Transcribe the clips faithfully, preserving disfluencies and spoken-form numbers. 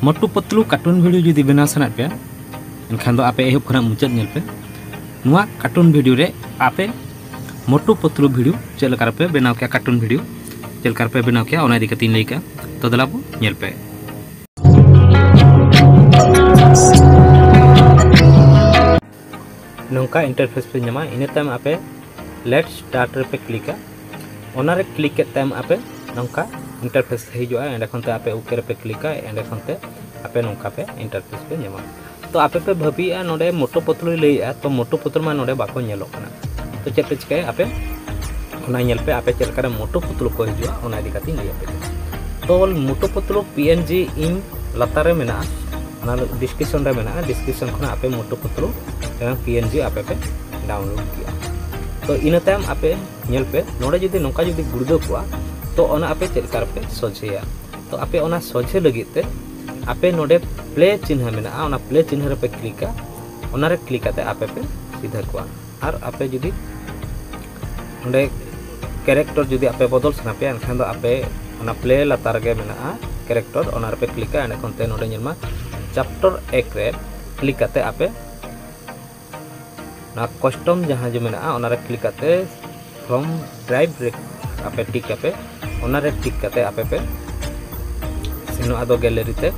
ᱢᱚᱴᱩ ᱯᱚᱛᱞᱩ cartoon video ᱡᱩᱫᱤ ᱵᱮᱱᱟᱣ ᱥᱟᱱᱟᱭᱮᱫ ᱯᱮᱭᱟ, ᱮᱱᱠᱷᱟᱱ ᱫᱚ ᱟᱯᱮ ᱮᱦᱚᱵ ᱠᱷᱚᱱᱟᱜ ᱢᱩᱪᱟᱹᱫ ᱧᱮᱞ ᱯᱮ᱾ ᱱᱚᱣᱟ ᱠᱟᱨᱴᱩᱱ ᱵᱷᱤᱰᱤᱭᱳ ᱨᱮ ᱟᱯᱮ ᱢᱚᱴᱩ ᱯᱚᱛᱞᱩ ᱵᱷᱤᱰᱤᱭᱳ ᱪᱮᱫ ᱞᱮᱠᱟ ᱨᱮᱯᱮ ᱵᱮᱱᱟᱣ ᱠᱮᱭᱟ, ᱠᱟᱨᱴᱩᱱ ᱵᱷᱤᱰᱤᱭᱳ ᱪᱮᱫ ᱞᱮᱠᱟ ᱨᱮᱯᱮ ᱵᱮᱱᱟᱣ ᱠᱮᱭᱟ, ᱚᱱᱟ ᱤᱫᱤ ᱠᱟᱛᱮᱧ ᱞᱟᱹᱭ ᱠᱮᱜᱼᱟ᱾ ᱛᱚ ᱫᱮᱞᱟ ᱵᱚ ᱧᱮᱞ ᱯᱮ᱾ ᱱᱚᱝᱠᱟ ᱤᱱᱴᱟᱨᱯᱷᱮᱥ ᱯᱮ ᱧᱟᱢᱟ᱾ ᱤᱱᱟᱹ ᱛᱟᱭᱚᱢ ᱟᱯᱮ ᱞᱮᱴ ᱥᱴᱟᱨᱴ ᱨᱮᱯᱮ ᱠᱞᱤᱠᱟ᱾ ᱚᱱᱟᱨᱮ ᱠᱞᱤᱠ ᱠᱮᱫ ᱛᱟᱭᱚᱢ ᱟᱯᱮ ᱱᱚᱝᱠᱟ ᱤᱱᱴᱟᱨᱯᱷᱮᱥ ᱦᱤᱡᱩᱜᱼᱟ᱾ ᱮᱸᱰᱮ ᱠᱷᱚᱱ ᱛᱮ ᱟᱯᱮ ᱳᱠᱮ ᱨᱮᱯᱮ ᱠᱞᱤᱠᱟ᱾ ᱮᱸᱰᱮ ᱠᱷᱚᱱ ᱛᱮ ᱟᱯᱮ ᱱᱚᱝᱠᱟ ᱯᱮ ᱤᱱᱴᱟᱨᱯᱷᱮᱥ ᱯᱮ ᱧᱟᱢᱟ᱾ ᱛᱚ ᱟᱯᱮ ᱯᱮ ᱵᱷᱟᱹᱵᱤᱭᱮᱜᱼᱟ ᱱᱚᱰᱮ ᱢᱚᱴᱩ ᱯᱚᱛᱞᱩᱭ ᱞᱟᱹᱭᱮᱜᱼᱟ, ᱛᱚ ᱢᱚᱴᱩ ᱯᱚᱛᱞᱩ ᱢᱟ ᱱᱚᱰᱮ ᱵᱟᱠᱚ ᱧᱮᱞᱚᱜ ᱠᱟᱱᱟ᱾ ᱛᱚ ᱪᱮᱫ ᱯᱮ ᱪᱤᱠᱟᱹᱭᱟ ᱟᱯᱮ? ᱚᱱᱟ ᱧᱮᱞ ᱯᱮ ᱟᱯᱮ ᱪᱮᱫ ᱞᱮᱠᱟᱨᱮ ᱢᱚᱴᱩ ᱯᱚᱛᱞᱩ ᱠᱚ ᱦᱤᱡᱩᱜᱼᱟ, ᱚᱱᱟ ᱤᱫᱤ ᱠᱟᱛᱮᱧ ᱞᱟᱹᱭ ᱟᱯᱮ ᱠᱟᱱᱟ᱾ ᱛᱚ ᱢᱚᱴᱩ ᱯᱚᱛᱞᱩ ᱯᱤ ᱮᱱ ᱡᱤ ᱤᱧ ᱞᱟᱛᱟᱨ ᱨᱮ ᱢᱮᱱᱟᱜᱼᱟ, ᱚᱱᱟ ᱰᱤᱥᱠᱨᱤᱯᱥᱚᱱ ᱨᱮ ᱢᱮᱱᱟᱜᱼᱟ᱾ ᱰᱤᱥᱠᱨᱤᱯᱥᱚᱱ ᱠᱷᱚᱱᱟᱜ ᱟᱯᱮ ᱢᱚᱴᱩ ᱯᱚᱛᱞᱩ ᱨᱮᱱᱟᱜ ᱯᱤ ᱮᱱ ᱡᱤ ᱟᱯᱮ ᱯᱮ ᱰᱟᱣᱩᱱᱞᱳᱰ ᱠᱮᱜᱼᱟ᱾ ᱛᱚ ᱤᱱᱟᱹ ᱛᱟᱭᱚᱢ ᱟᱯᱮ ᱧᱮᱞ ᱯᱮ, ᱱᱚᱰᱮ ᱡᱩᱫᱤ ᱱᱚᱝᱠᱟ ᱡᱩᱫᱤ ᱜᱩᱲᱫᱟᱹ ᱠᱚᱜᱼᱟ, ᱛᱚ ᱚᱱᱟ ᱟᱯᱮ ᱪᱮᱫ ᱞᱮᱠᱟ ᱨᱮᱯᱮ ᱥᱚᱡᱷᱮᱭᱟ? ᱛᱚ ᱟᱯᱮ ᱚᱱᱟ ᱥᱚᱡᱷᱮ ᱞᱟᱹᱜᱤᱫ ᱛᱮ ᱟᱯᱮ ᱱᱚᱰᱮ ᱯᱞᱮ ᱪᱤᱱᱦᱟᱹ ᱢᱮᱱᱟᱜᱼᱟ, ᱚᱱᱟ ᱯᱞᱮ ᱪᱤᱱᱦᱟᱹ ᱨᱮᱯᱮ ᱠᱞᱤᱠᱟ᱾ ᱚᱱᱟᱨᱮ ᱠᱞᱤᱠ ᱠᱟᱛᱮ ᱟᱯᱮ ᱯᱮ ᱥᱤᱫᱷᱟᱹ ᱠᱚᱣᱟ᱾ ᱟᱨ ᱟᱯᱮ ᱡᱩᱫᱤ ᱱᱚᱰᱮ ᱠᱮᱨᱮᱠᱴᱚᱨ ᱡᱩᱫᱤ ᱟᱯᱮ ᱵᱚᱫᱚᱞ ᱥᱟᱱᱟ ᱯᱮᱭᱟ, ᱮᱱᱠᱷᱟᱱ ᱫᱚ ᱟᱯᱮ ᱚᱱᱟ ᱯᱞᱮ ᱞᱟᱛᱟᱨ ᱨᱮᱜᱮ ᱢᱮᱱᱟᱜᱼᱟ ᱠᱮᱨᱮᱠᱴᱚᱨ, ᱚᱱᱟ ᱨᱮᱯᱮ ᱠᱞᱤᱠᱟ᱾ ᱮᱸᱰᱮ ᱠᱷᱚᱱ ᱛᱮ ᱱᱚᱰᱮ ᱧᱮᱞ ᱢᱟ ᱪᱮᱯᱴᱟᱨ ᱮᱠ ᱨᱮ ᱠᱞᱤᱠ ᱠᱟᱛᱮ ᱟᱯᱮ ᱚᱱᱟ ᱠᱟᱥᱴᱚᱢ ᱡᱟᱦᱟᱸ ᱡᱮ ᱢᱮᱱᱟᱜᱼᱟ, ᱚᱱᱟᱨᱮ ᱠᱞᱤᱠ ᱠᱟᱛᱮ ᱯᱷᱨᱚᱢ ᱰᱨᱟᱭᱤᱵᱷ ᱨᱮ ᱟᱯᱮ ᱴᱤᱠ ᱟᱯᱮ, ᱚᱱᱟᱨᱮ ᱴᱤᱠ ᱠᱟᱛᱮ ᱟᱯᱮ ᱯᱮ ᱥᱮᱱᱚᱜᱼᱟ ᱫᱚ ᱜᱮᱞᱟᱨᱤ ᱛᱮ᱾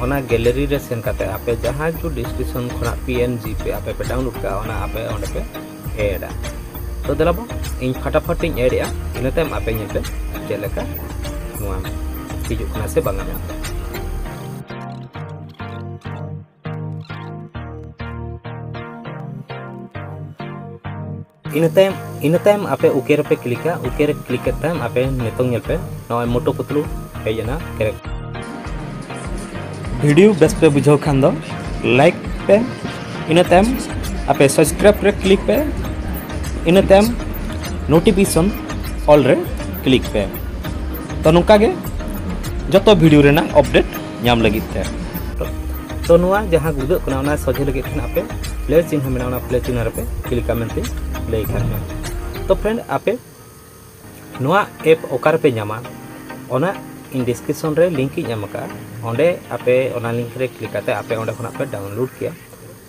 ᱚᱱᱟ ᱜᱮᱞᱟᱨᱤ ᱨᱮ ᱥᱮᱱ ᱠᱟᱛᱮ ᱟᱯᱮ ᱡᱟᱦᱟᱸ ᱠᱚ ᱰᱤᱥᱠᱨᱤᱯᱥᱚᱱ ᱠᱷᱚᱱᱟᱜ ᱯᱤ ᱮᱱ ᱡᱤ ᱯᱮ ᱟᱯᱮ ᱯᱮ ᱰᱟᱣᱩᱱᱞᱳᱰ ᱠᱟᱜᱼᱟ, ᱚᱱᱟ ᱟᱯᱮ ᱚᱸᱰᱮ ᱯᱮ ᱮᱰᱟ᱾ ᱛᱚ ᱫᱮᱞᱟ ᱵᱚ, ᱤᱧ ᱯᱷᱟᱴᱟᱯᱷᱟᱴ ᱤᱧ ᱮᱰ ᱮᱜᱼᱟ, ᱤᱱᱟᱹ ᱛᱟᱭᱚᱢ ᱟᱯᱮ ᱧᱮᱞ ᱯᱮ ᱪᱮᱫ ᱞᱮᱠᱟ ᱱᱚᱣᱟ ᱦᱤᱡᱩᱜ ᱠᱟᱱᱟ ᱥᱮ ᱵᱟᱝᱟ ᱢᱮᱱᱛᱮ᱾ ᱤᱱᱟᱹ ᱛᱟᱭᱚᱢ, ᱤᱱᱟᱹ ᱛᱟᱭᱚᱢ ᱟᱯᱮ ᱳᱠᱮ ᱨᱮᱯᱮ ᱠᱞᱤᱠᱟ᱾ ᱳᱠᱮ ᱨᱮ ᱠᱞᱤᱠ ᱠᱮᱫ ᱛᱟᱭᱚᱢ ᱟᱯᱮ ᱱᱤᱛᱚᱝ ᱧᱮᱞ ᱯᱮ, ᱱᱚᱜᱼᱚᱭ ᱢᱚᱴᱩ ᱯᱚᱛᱞᱩ ᱦᱮᱡ ᱮᱱᱟ ᱠᱮᱨᱮᱠᱴᱟᱨ᱾ ᱵᱷᱤᱰᱤᱭᱳ ᱵᱮᱥ ᱯᱮ ᱵᱩᱡᱷᱟᱹᱣ ᱠᱷᱟᱱ ᱫᱚ ᱞᱟᱭᱤᱠ ᱯᱮ, ᱤᱱᱟᱹ ᱛᱟᱭᱚᱢ ᱟᱯᱮ ᱥᱟᱵᱥᱠᱨᱟᱭᱤᱵ ᱨᱮ ᱠᱞᱤᱠ ᱯᱮ, ᱤᱱᱟᱹ ᱛᱟᱭᱚᱢ ᱱᱳᱴᱤᱯᱷᱤᱠᱮᱥᱚᱱ ᱚᱞ ᱨᱮ ᱠᱞᱤᱠ ᱯᱮ᱾ ᱛᱚ ᱱᱚᱝᱠᱟ ᱜᱮ ᱡᱚᱛᱚ ᱵᱷᱤᱰᱤᱭᱳ ᱨᱮᱱᱟᱜ ᱟᱯᱰᱮᱴ ᱧᱟᱢ ᱞᱟᱹᱜᱤᱫ ᱛᱮ᱾ ᱛᱚ ᱱᱚᱣᱟ ᱡᱟᱦᱟᱸ ᱜᱩᱫᱟᱹᱜ ᱠᱟᱱᱟ, ᱚᱱᱟ ᱥᱚᱡᱷᱮ ᱞᱟᱹᱜᱤᱫ ᱛᱮ ᱟᱯᱮ ᱯᱞᱮ ᱪᱤᱱᱦᱟᱹ ᱢᱮᱱᱟᱜᱼᱟ, ᱚᱱᱟ ᱯᱞᱮ ᱪᱤᱱᱦᱟᱹ ᱨᱮᱯᱮ ᱠᱞᱤᱠᱟ ᱢᱮᱱᱛᱮ ᱞᱟᱹᱭ ᱠᱟᱜ ᱢᱮ᱾ ᱛᱚ ᱯᱷᱨᱮᱱᱰ, ᱟᱯᱮ ᱱᱚᱣᱟ ᱮᱯ ᱚᱠᱟ ᱨᱮᱯᱮ ᱧᱟᱢᱟ, ᱚᱱᱟ ᱤᱧ description ᱨᱮ link ᱤᱧ ᱮᱢ ᱟᱠᱟᱫᱼᱟ, ᱚᱸᱰᱮ ᱟᱯᱮ ᱚᱱᱟ link ᱨᱮ click ᱠᱟᱛᱮ ᱟᱯᱮ ᱚᱸᱰᱮ ᱠᱷᱚᱱᱟᱜ ᱯᱮ download ᱠᱮᱭᱟ᱾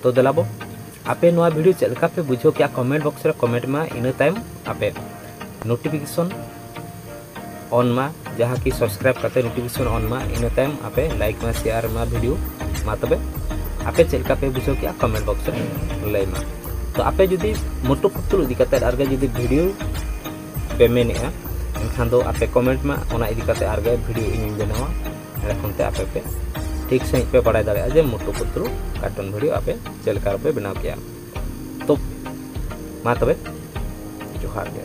ᱛᱚ ᱫᱮᱞᱟᱵᱚ, ᱟᱯᱮ ᱱᱚᱣᱟ video ᱪᱮᱫ ᱞᱮᱠᱟ ᱯᱮ ᱵᱩᱡᱷᱟᱹᱣ ᱠᱮᱜᱼᱟ, comment box ᱨᱮ comment ᱢᱟ, ᱤᱱᱟᱹ ᱛᱟᱭᱚᱢ ᱟᱯᱮ notification on ᱢᱟ, ᱡᱟᱦᱟᱸ ᱠᱤ subscribe ᱠᱟᱛᱮ notification on ᱢᱟ, ᱤᱱᱟᱹ ᱛᱟᱭᱚᱢ ᱟᱯᱮ like ᱢᱟ, share ᱢᱟ video ᱢᱟ᱾ ᱛᱚᱵᱮ ᱟᱯᱮ ᱪᱮᱫ ᱞᱮᱠᱟ ᱯᱮ ᱵᱩᱡᱷᱟᱹᱣ ᱠᱮᱜᱼᱟ, comment box ᱨᱮ ᱞᱟᱹᱭ ᱢᱟ᱾ ᱛᱚ ᱟᱯᱮ ᱡᱩᱫᱤ ᱢᱳᱴᱩ ᱯᱩᱛᱩᱞ ᱤᱫᱤ ᱠᱟᱛᱮ ᱟᱨᱜᱮ ᱡᱩᱫᱤ video ᱯᱮ ᱢᱮᱱᱮᱜᱼᱟ, ᱮᱱᱠᱷᱟᱱ ᱫᱚ ᱟᱯᱮ comment ᱢᱟ, ᱚᱱᱟ ᱤᱫᱤ ᱠᱟᱛᱮ ᱟᱨᱜᱮ video ᱤᱧᱤᱧ ᱵᱮᱱᱟᱣᱟ᱾ ᱮᱸᱰᱮ ᱠᱷᱚᱱ ᱛᱮ ᱟᱯᱮ ᱯᱮ ᱴᱷᱤᱠ ᱥᱟᱺᱦᱤᱡ ᱯᱮ ᱵᱟᱲᱟᱭ ᱫᱟᱲᱮᱭᱟᱜᱼᱟ ᱡᱮ ᱢᱳᱴᱩ ᱯᱩᱛᱩᱞ cartoon video ᱟᱯᱮ ᱪᱮᱫ ᱞᱮᱠᱟ ᱨᱮᱯᱮ ᱵᱮᱱᱟᱣ ᱠᱮᱜᱼᱟ᱾ ᱛᱚ ᱢᱟ ᱛᱚᱵᱮ, ᱡᱚᱦᱟᱨ ᱜᱮ᱾